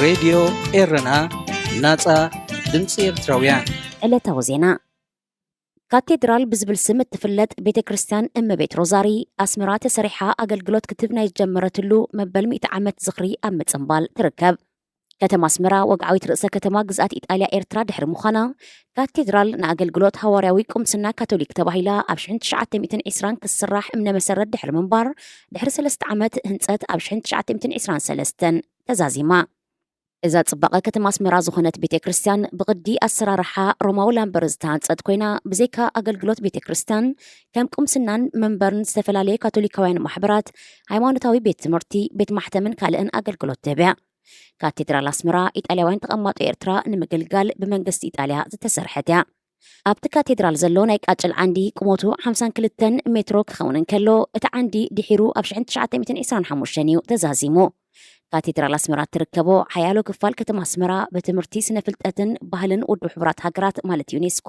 ሬድዮ ኤረና፣ ናጻ ድምጺ ኤርትራውያን። ዕለታዊ ዜና። ካቴድራል ብዝብል ስም እትፍለጥ ቤተ ክርስቲያን እመቤት ሮዛሪ ኣስመራ ተሰሪሓ ኣገልግሎት ክትህብ ናይ ዝጀመረትሉ መበል ሚእቲ ዓመት ዝኽሪ ኣብ ምጽንባል ትርከብ። ከተማ ኣስመራ ወግዓዊት ርእሰ ከተማ ግዝኣት ኢጣልያ ኤርትራ ድሕሪ ምዃና፣ ካቴድራል ንኣገልግሎት ሃዋርያዊ ቁምስና ካቶሊክ ተባሂላ ኣብ ሽሕን ትሽዓተ ሚእትን ዕስራን ክትስራሕ እምነ መሰረት ድሕሪ ምንባር፣ ድሕሪ ሰለስተ ዓመት ህንጸት ኣብ ሽሕን ትሽዓተ ሚእትን ዕስራን ሰለስተን ተዛዚማ። እዛ ጽባቐ ከተማ ኣስመራ ዝኾነት ቤተ ክርስቲያን ብቕዲ ኣሰራርሓ ሮማዊ ላምበር ዝተሃንጸት ኮይና፣ ብዘይካ ኣገልግሎት ቤተ ክርስቲያን፣ ከም ቁምስናን መንበርን ዝተፈላለየ ካቶሊካውያን ማሕበራት፣ ሃይማኖታዊ ቤት ትምህርቲ፣ ቤት ማሕተምን ካልእን ኣገልግሎት ትህብ እያ። ካቴድራል ኣስመራ ኢጣልያውያን ተቐማጦ ኤርትራ ንምግልጋል ብመንግስቲ ኢጣልያ ዝተሰርሐት እያ። ኣብቲ ካቴድራል ዘሎ ናይ ቃጭል ዓንዲ ቁመቱ ሓምሳን ክልተን ሜትሮ ክኸውን እንከሎ፣ እቲ ዓንዲ ድሒሩ ኣብ ሽሕን ትሽዓተ ሚእትን ዕስራን ሓሙሽተን እዩ ተዛዚሙ። ካቴድራል ኣስመራ እትርከቦ ሓያሎ ክፋል ከተማ ኣስመራ ብትምህርቲ፣ ስነ ፍልጠትን ባህልን ውድብ ሕቡራት ሃገራት ማለት ዩኔስኮ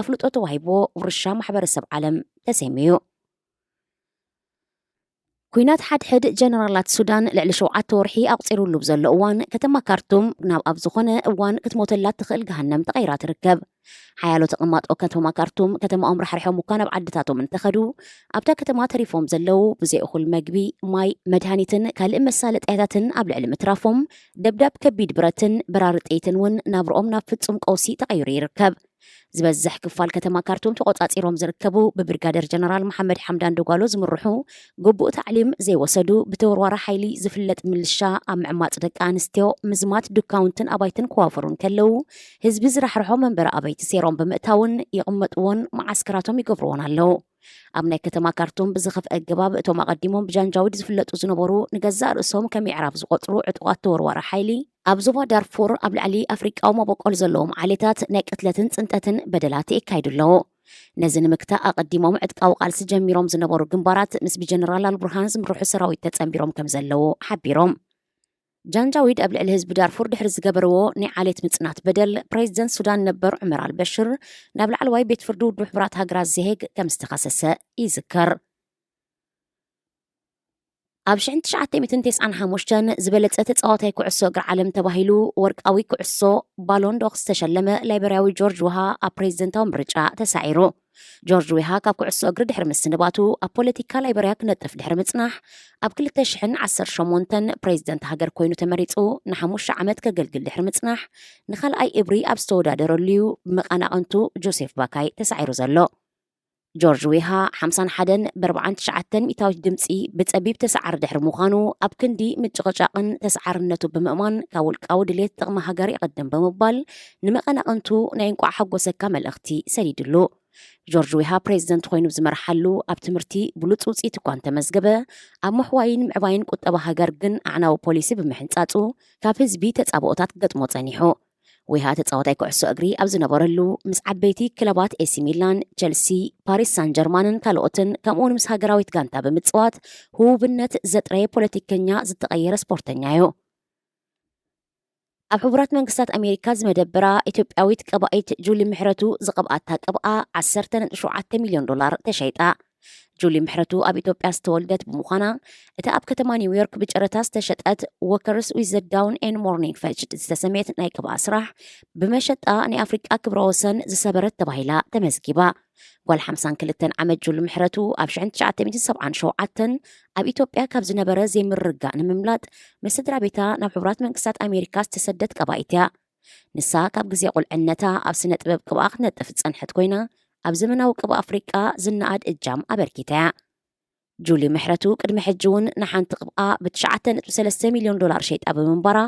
ኣፍልጦ ተዋሂብዎ ውርሻ ማሕበረሰብ ዓለም ተሰይሙ እዩ። ኲናት ሓድሕድ ጀነራላት ሱዳን ልዕሊ ሸውዓተ ወርሒ ኣቑጺሩሉ ብዘሎ እዋን፣ ከተማ ካርቱም ናብ ኣብ ዝኾነ እዋን ክትሞተላ ትኽእል ገሃነም ተቐይራ ትርከብ። ሓያሎ ተቐማጦ ከተማ ካርቱም ከተማኦም ራሕሪሖም እኳ ናብ ዓድታቶም እንተኸዱ፣ ኣብታ ከተማ ተሪፎም ዘለዉ ብዘይ እኹል መግቢ፣ ማይ፣ መድሃኒትን ካልእ መሳለጥያታትን ኣብ ልዕሊ ምትራፎም፣ ደብዳብ ከቢድ ብረትን በራሪ ጥይትን እውን ናብርኦም ናብ ፍጹም ቀውሲ ተቐይሩ ይርከብ። ዝበዝሕ ክፋል ከተማ ካርቱም ተቖጻጺሮም ዝርከቡ ብብሪጋደር ጀነራል መሓመድ ሓምዳን ደጓሎ ዝምርሑ ግቡእ ታዕሊም ዘይወሰዱ ብተወርዋሪ ሓይሊ ዝፍለጥ ምልሻ ኣብ ምዕማጽ ደቂ ኣንስትዮ፣ ምዝማት ዱካውንትን ኣባይትን ክዋፈሩ እንከለዉ፣ ህዝቢ ዝራሕርሖ መንበሪ ኣባይቲ ሴሮም ብምእታውን ይቕመጥዎን መዓስከራቶም ይገብርዎን ኣለዉ። ኣብ ናይ ከተማ ካርቱም ብዝኸፍአ ኣገባብ እቶም ኣቐዲሞም ብጃንጃዊድ ዝፍለጡ ዝነበሩ ንገዛእ ርእሶም ከም የዕራፍ ዝቖጽሩ ዕጡቓት ተወርዋሪ ሓይሊ ኣብ ዞባ ዳርፉር ኣብ ልዕሊ ኣፍሪቃዊ መበቆል ዘለዎም ዓሌታት ናይ ቅትለትን ጽንጠትን በደላት የካይዱ ኣለዉ። ነዚ ንምግታእ ኣቐዲሞም ዕጥቃዊ ቃልሲ ጀሚሮም ዝነበሩ ግንባራት ምስ ብጀነራል ኣልቡርሃን ዝምርሑ ሰራዊት ተጸንቢሮም ከም ዘለዉ ሓቢሮም። ጃንጃዊድ ኣብ ልዕሊ ህዝቢ ዳርፉር ድሕሪ ዝገበርዎ ናይ ዓሌት ምጽናት በደል፣ ፕሬዚደንት ሱዳን ነበር ዑመር ኣልበሽር ናብ ላዕለዋይ ቤት ፍርዲ ውድብ ሕቡራት ሃገራት ዘሄግ ከም ዝተኸሰሰ ይዝከር። ኣብ ሽሕን ትሽዓተ ሚእትን ተስዓን ሓሙሽተን ዝበለጸ ተጻዋታይ ኩዕሶ እግሪ ዓለም ተባሂሉ ወርቃዊ ኩዕሶ ባሎን ዶር ዝተሸለመ ላይበርያዊ ጆርጅ ውሃ ኣብ ፕሬዚደንታዊ ምርጫ ተሳዒሩ። ጆርጅ ዊሃ ካብ ኩዕሶ እግሪ ድሕሪ ምስንባቱ ኣብ ፖለቲካ ላይበርያ ክነጥፍ ድሕሪ ምጽናሕ፣ ኣብ ክልተ ሽሕን ዓሰርተ ሸሞንተን ፕሬዚደንት ሃገር ኮይኑ ተመሪጹ ንሓሙሽተ ዓመት ከገልግል ድሕሪ ምጽናሕ፣ ንኻልኣይ እብሪ ኣብ ዝተወዳደረሉ እዩ ብመቓናቕንቱ ጆሴፍ ባካይ ተሳዒሩ ዘሎ። ጆርጅ ዊሃ ሓምሳን ሓደን ብኣርባዓን ትሽዓተን ሚእታዊት ድምጺ ብጸቢብ ተሰዓሪ ድሕሪ ምዃኑ፣ ኣብ ክንዲ ምጭቕጫቕን ተሰዓርነቱ ብምእማን፣ ካብ ውልቃዊ ድሌት ጥቕሚ ሃገር ይቕድም ብምባል፣ ንመቐናቕንቱ ናይ እንቋዕ ሓጎሰካ መልእኽቲ ሰዲድሉ። ጆርጅ ዊሃ ፕሬዚደንት ኮይኑ ዝመርሓሉ ኣብ ትምህርቲ ብሉጽ ውጽኢት እኳ እንተመዝገበ፣ ኣብ ምሕዋይን ምዕባይን ቁጠባ ሃገር ግን ኣዕናዊ ፖሊሲ ብምሕንጻጹ፣ ካብ ህዝቢ ተጻብኦታት ክገጥሞ ጸኒሑ። ዊሃ ተጻዋታይ ኩዕሶ እግሪ ኣብ ዝነበረሉ፣ ምስ ዓበይቲ ክለባት ኤሲ ሚላን፣ ቸልሲ፣ ፓሪስ ሳን ጀርማንን ካልኦትን፣ ከምኡውን ምስ ሃገራዊት ጋንታ ብምጽዋት ህውብነት ዘጥረየ ፖለቲከኛ ዝተቐየረ ስፖርተኛ እዩ። ኣብ ሕቡራት መንግስታት ኣሜሪካ ዝመደበራ ኢትዮጵያዊት ቀባኢት ጁሊ ምሕረቱ ዝቐብኣታ ቅብኣ ዓሰርተ ነጥቢ ሸውዓተ ሚልዮን ዶላር ተሸይጣ። ጁሊ ምሕረቱ ኣብ ኢትዮጵያ ዝተወልደት ብምዃና፣ እታ ኣብ ከተማ ኒውዮርክ ብጨረታ ዝተሸጠት Walkers with the Dawn and Morning Fetched ዝተሰምየት ናይ ቅብኣ ስራሕ ብመሸጣ ናይ ኣፍሪቃ ክብረ ወሰን ዝሰበረት ተባሂላ ተመዝጊባ። ጓል ሓምሳን ክልተን ዓመት ጁሊ ምሕረቱ ኣብ ሽሕን ትሽዓተ ሚእትን ሰብዓን ሸውዓተን ኣብ ኢትዮጵያ ካብ ዝነበረ ዘይምርግጋእ ንምምላጥ ምስ ስድራ ቤታ ናብ ሕቡራት መንግስታት ኣሜሪካ ዝተሰደት ቀባኢት እያ። ንሳ ካብ ግዜ ቁልዕነታ ኣብ ስነ ጥበብ ቅብኣ ክትነጥፍ ዝጸንሐት ኮይና፣ ኣብ ዘመናዊ ቅብኣ ኣፍሪቃ ዝነኣድ እጃም ኣበርኪታ እያ። ጁሊ ምሕረቱ ቅድሚ ሕጂ እውን ንሓንቲ ቅብኣ ብትሽዓተ ነጥቢ ሰለስተ ሚልዮን ዶላር ሸይጣ ብምንባራ፣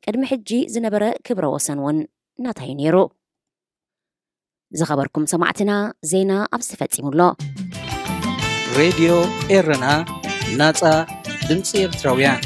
ቅድሚ ሕጂ ዝነበረ ክብረ ወሰን እውን ናታ እዩ ነይሩ። ዝኸበርኩም ሰማዕትና፣ ዜና ኣብዚ ተፈጺሙ ኣሎ። ሬድዮ ኤረና፣ ናጻ ድምጺ ኤርትራውያን።